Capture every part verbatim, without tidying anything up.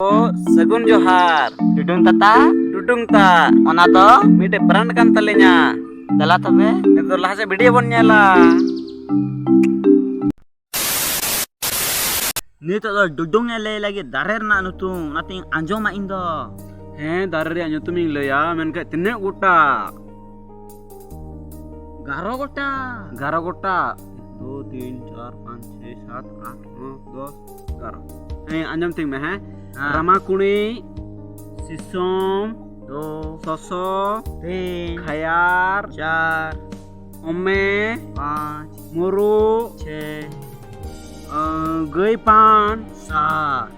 ᱚ, ᱥᱟᱹᱜᱩᱱ ᱡᱚᱦᱟᱨ᱾ ᱰᱩᱰᱩᱝ ᱛᱟᱛᱟ᱾ ᱰᱩᱰᱩᱝ ᱛᱟ᱾ ᱚᱱᱟ ᱫᱚ? ᱢᱤᱫᱴᱮᱡ brand ᱠᱟᱱ ᱛᱟᱹᱞᱤᱧᱟ᱾ ᱫᱮᱞᱟ ᱛᱚᱵᱮ᱾ ᱱᱤᱛᱚᱜ ᱞᱟᱦᱟ ᱥᱮᱫ video ᱵᱚᱱ ᱧᱮᱞᱟ᱾ ᱱᱤᱛᱚᱜ ᱫᱚ ᱰᱩᱰᱩᱝ ᱮ ᱞᱟᱹᱭ ᱞᱟᱹᱜᱤᱫ ᱫᱟᱨᱮ ᱨᱮᱱᱟᱜ ᱧᱩᱛᱩᱢ, ᱚᱱᱟᱛᱤᱧ ᱟᱸᱡᱚᱢᱟ ᱤᱧ ᱫᱚ᱾ ᱦᱮᱸ, ᱫᱟᱨᱮ ᱨᱮᱭᱟᱜ ᱧᱩᱛᱩᱢᱤᱧ ᱞᱟᱹᱭᱟ, ᱢᱮᱱᱠᱷᱟᱡ ᱛᱤᱱᱟᱹᱜ ᱜᱚᱴᱟ? ᱜᱟᱨᱚ ᱜᱚᱴᱟ᱾ ᱜᱟᱨᱚ ᱜᱚᱴᱟ᱾ ᱫᱩ, ᱛᱤᱱ, ᱪᱟᱨ, ᱯᱟᱸᱪ, ᱪᱷᱚᱭ, ᱥᱟᱛ, ᱟᱴ, ᱱᱚ, ᱫᱚᱥ, ᱮᱜᱟᱨᱚ᱾ ᱦᱮᱸ, ᱟᱸᱡᱚᱢ ᱛᱤᱧ ᱢᱮ, ᱦᱮᱸ? ᱦᱮᱸ᱾ ᱨᱟᱢᱟᱠᱩᱬᱤ, ᱥᱤᱥᱚᱢ, ᱫᱩ, ᱥᱚᱥᱚ, ᱛᱤᱱ, ᱠᱷᱟᱭᱟᱨ, ᱪᱟᱨ, ᱚᱢᱮ, ᱯᱟᱸᱪ, ᱢᱩᱨᱩᱜ, ᱪᱷᱮ, ᱟᱸ, ᱜᱟᱹᱭ ᱯᱟᱱ, ᱥᱟᱛ᱾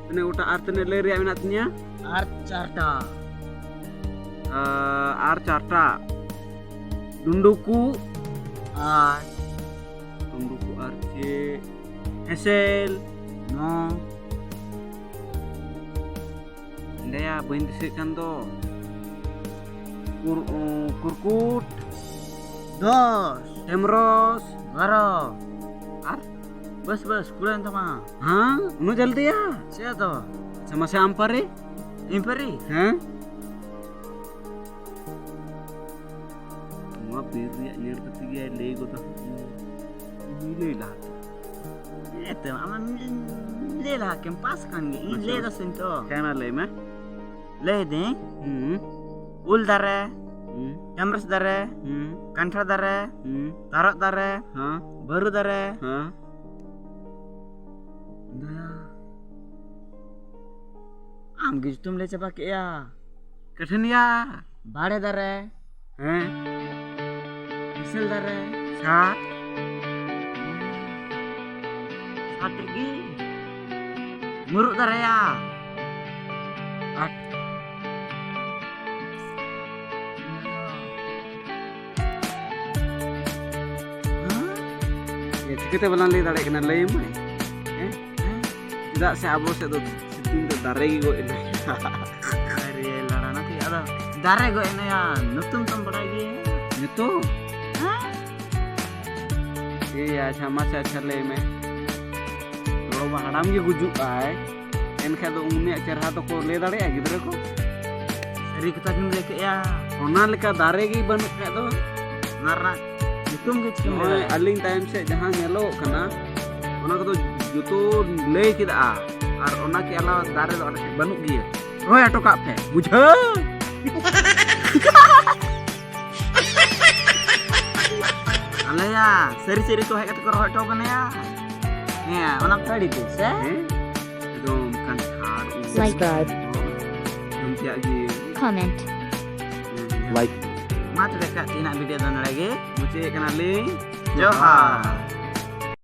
ᱛᱤᱱᱟᱹᱜ ᱜᱚᱴᱟ ᱟᱨ ᱛᱤᱱᱟᱹᱜ ᱞᱟᱹᱭ ᱨᱮᱭᱟᱜ ᱢᱮᱱᱟᱜ ᱛᱤᱧᱟ? ᱟᱨ ᱪᱟᱨᱴᱟ᱾ ᱟᱸ, ᱟᱨ ᱪᱟᱨᱴᱟ᱾ ᱰᱩᱸᱰᱩᱠᱩ᱾ ᱟᱨ? ᱰᱩᱸᱰᱩᱠᱩ ᱟᱨ ᱪᱮᱫ? ᱦᱮᱸᱥᱮᱞ᱾ ᱱᱚ᱾ ᱮᱸᱰᱮᱭᱟ, ᱵᱟᱹᱧ ᱫᱤᱥᱟᱹᱭᱮᱫ ᱠᱟᱱ ᱫᱚ᱾ ᱠᱩᱨ-, ᱩᱸ, ᱠᱩᱨᱠᱩᱴ᱾ ᱫᱚᱥ᱾ ᱴᱮᱢᱨᱚᱥ᱾ ᱵᱟᱨᱚ᱾ ᱟᱨ? ᱵᱟᱥ, ᱵᱟᱥ, ᱠᱩᱲᱟᱹᱭᱮᱱ ᱛᱟᱢᱟ᱾ ᱦᱮᱸ? ᱩᱱᱟᱹᱜ ᱡᱚᱞᱫᱤᱭᱟ? ᱪᱮᱫ ᱫᱚ? ᱟᱪᱪᱷᱟ, ᱢᱟᱥᱮ ᱟᱢ ᱯᱟᱹᱨᱤ? ᱤᱧ ᱯᱟᱹᱨᱤ? ᱦᱮᱸ? ᱱᱚᱣᱟ ᱵᱤᱨ ᱨᱮᱭᱟᱜ ᱧᱮᱞ ᱠᱟᱛᱮ ᱜᱮ ᱞᱟᱹᱭ ᱜᱚᱫᱟ᱾ ᱤᱧ ᱞᱟᱹᱭ ᱞᱟᱦᱟ᱾ ᱦᱮᱸ ᱛᱚ, ᱟᱢᱮᱢ ᱞᱟᱹᱭ ᱞᱟᱦᱟ ᱠᱮᱢ, ᱯᱟᱥ ᱠᱟᱱ ᱜᱮ᱾ ᱤᱧ ᱟᱪᱪᱷᱟ᱾ ᱞᱟᱹᱭ ᱫᱟ ᱥᱮ ᱱᱤᱛᱚᱜ᱾ ᱦᱮᱸ, ᱢᱟ ᱞᱟᱹᱭ ᱢᱮ᱾ ᱞᱟᱹᱭ ᱫᱟᱹᱧ, ᱦᱩᱸ᱾ ᱩᱞ ᱫᱟᱨᱮ, ᱦᱩᱸ᱾ ᱠᱟᱢᱨᱟᱥ ᱫᱟᱨᱮ, ᱦᱩᱸ᱾ ᱠᱟᱱᱴᱷᱟᱲ ᱫᱟᱨᱮ, ᱦᱩᱸ᱾ ᱛᱟᱨᱚᱵ ᱫᱟᱨᱮ, ᱦᱮᱸ᱾ ᱵᱟᱹᱨᱩ ᱫᱟᱨᱮ᱾ ᱦᱮᱸ᱾ ᱫᱟᱭᱟ᱾ ᱟᱢ ᱜᱮ ᱡᱚᱛᱚᱢ ᱞᱟᱹᱭ ᱪᱟᱵᱟ ᱠᱮᱜᱼᱟ᱾ ᱠᱟᱹᱴᱷᱤᱱᱤᱭᱟ᱾ ᱵᱟᱲᱮ ᱫᱟᱨᱮ᱾ ᱦᱮᱸ᱾ ᱦᱤᱥᱟᱹᱞ ᱫᱟᱨᱮ᱾ ᱥᱟᱛ᱾ ᱥᱟᱛ ᱨᱮᱜᱮ᱾ ᱢᱩᱨᱩᱫ ᱫᱟᱨᱮᱭᱟ᱾ ᱟᱴ᱾ ᱦᱮᱸ? ᱮ, ᱪᱤᱠᱟᱹᱛᱮ ᱵᱟᱞᱟᱝ ᱞᱟᱹᱭ ᱫᱟᱲᱮᱭᱟᱜ ᱠᱟᱱᱟ? ᱞᱟᱹᱭ ᱢᱮ᱾ ᱦᱮᱸ? ᱪᱮᱫᱟᱜ ᱥᱮ ᱟᱵᱚ ᱥᱮᱫ ᱫᱚ ᱥᱤᱛᱩᱝ ᱫᱚ ᱫᱟᱨᱮ ᱜᱮ ᱜᱚᱡ ᱮᱱᱟ᱾ ᱟᱨᱮ ᱞᱟᱲᱟ ᱱᱟᱛᱮ ᱟᱫᱚ ᱫᱟᱨᱮ ᱜᱚᱡ ᱮᱱᱟᱭᱟ, ᱧᱩᱛᱩᱢ ᱛᱟᱢ ᱵᱟᱲᱟᱭ ᱜᱮ? ᱧᱩᱛᱩᱢ? ᱦᱮᱸ? ᱮ, ᱟᱪᱪᱷᱟ, ᱢᱟᱥᱮ, ᱟᱪᱪᱷᱟ, ᱞᱟᱹᱭ ᱢᱮ᱾ ᱜᱚᱲᱚ ᱦᱟᱲᱟᱢ ᱜᱮ ᱜᱩᱡᱩᱜ ᱟᱭ, ᱮᱱᱠᱷᱟᱱ ᱫᱚ ᱩᱱᱤᱭᱟᱜ ᱪᱮᱦᱨᱟ ᱫᱚᱠᱚ ᱞᱟᱹᱭ ᱫᱟᱲᱮᱭᱟᱜᱼᱟ ᱜᱤᱫᱽᱨᱟᱹ ᱠᱚ? ᱥᱟᱹᱨᱤ ᱠᱟᱛᱷᱟ ᱜᱮᱢ ᱞᱟᱹᱭ ᱠᱮᱫᱼᱟ᱾ ᱚᱱᱟ ᱞᱮᱠᱟ ᱫᱟᱨᱮ ᱜᱮ ᱵᱟᱹᱱᱩᱜ ᱠᱷᱟᱡ ᱫᱚ ᱚᱱᱟ ᱨᱮᱱᱟᱜ ᱧᱩᱛᱩᱢ ᱜᱮ ᱪᱤᱠᱟᱹᱢ ᱞᱟᱹᱭ ᱱᱚᱜᱼᱚᱭ ᱫᱟᱲᱮᱭᱟᱜᱼᱟ? ᱟᱹᱞᱤᱧ ᱛᱟᱭᱚᱢ ᱥᱮᱫ ᱡᱟᱦᱟᱸ ᱧᱮᱞᱚᱜ ᱠᱟᱱᱟ, ᱚᱱᱟ ᱠᱚᱫᱚ ᱡᱚᱛᱚ ᱞᱟᱹᱭ ᱠᱮᱫᱟ, ᱟᱨ ᱚᱱᱟ ᱠᱮ ᱟᱞᱟᱣᱟ ᱫᱟᱨᱮ ᱫᱚ ᱟᱞᱮ ᱥᱮᱫ ᱵᱟᱹᱱᱩᱜ ᱜᱮᱭᱟ᱾ ᱨᱚᱦᱚᱭ ᱦᱚᱴᱚ ᱠᱟᱜ ᱯᱮ, ᱵᱩᱡᱷᱟᱹᱣ? ᱟᱞᱮᱭᱟ ᱥᱟᱹᱨᱤ ᱥᱟᱹᱨᱤ ᱠᱚ ᱦᱮᱡ ᱠᱟᱛᱮ ᱠᱚ ᱨᱚᱦᱚᱭ ᱦᱚᱴᱚ ᱠᱟᱱᱟᱭᱟ᱾ ᱦᱮᱸ, ᱚᱱᱟ ᱟᱹᱰᱤ ᱵᱮᱥ, ᱦᱮᱸ? ᱦᱮᱸ, ᱮᱠᱫᱚᱢ ᱠᱟᱱᱴᱷᱟᱲ, ᱩᱞ, Subscribe. ᱡᱚᱢ ᱛᱮᱭᱟᱜ ᱜᱮ᱾ Comment. ᱦᱮᱸ, ᱦᱮᱸ᱾ Like. ᱢᱟ ᱛᱚᱵᱮ ᱠᱷᱟᱡ ᱛᱮᱦᱮᱧᱟᱜ video ᱫᱚ ᱱᱚᱰᱮ ᱜᱮ ᱢᱩᱪᱟᱹᱫ ᱮᱫ ᱠᱟᱱᱟᱞᱤᱧ᱾ ᱡᱚᱦᱟᱨ᱾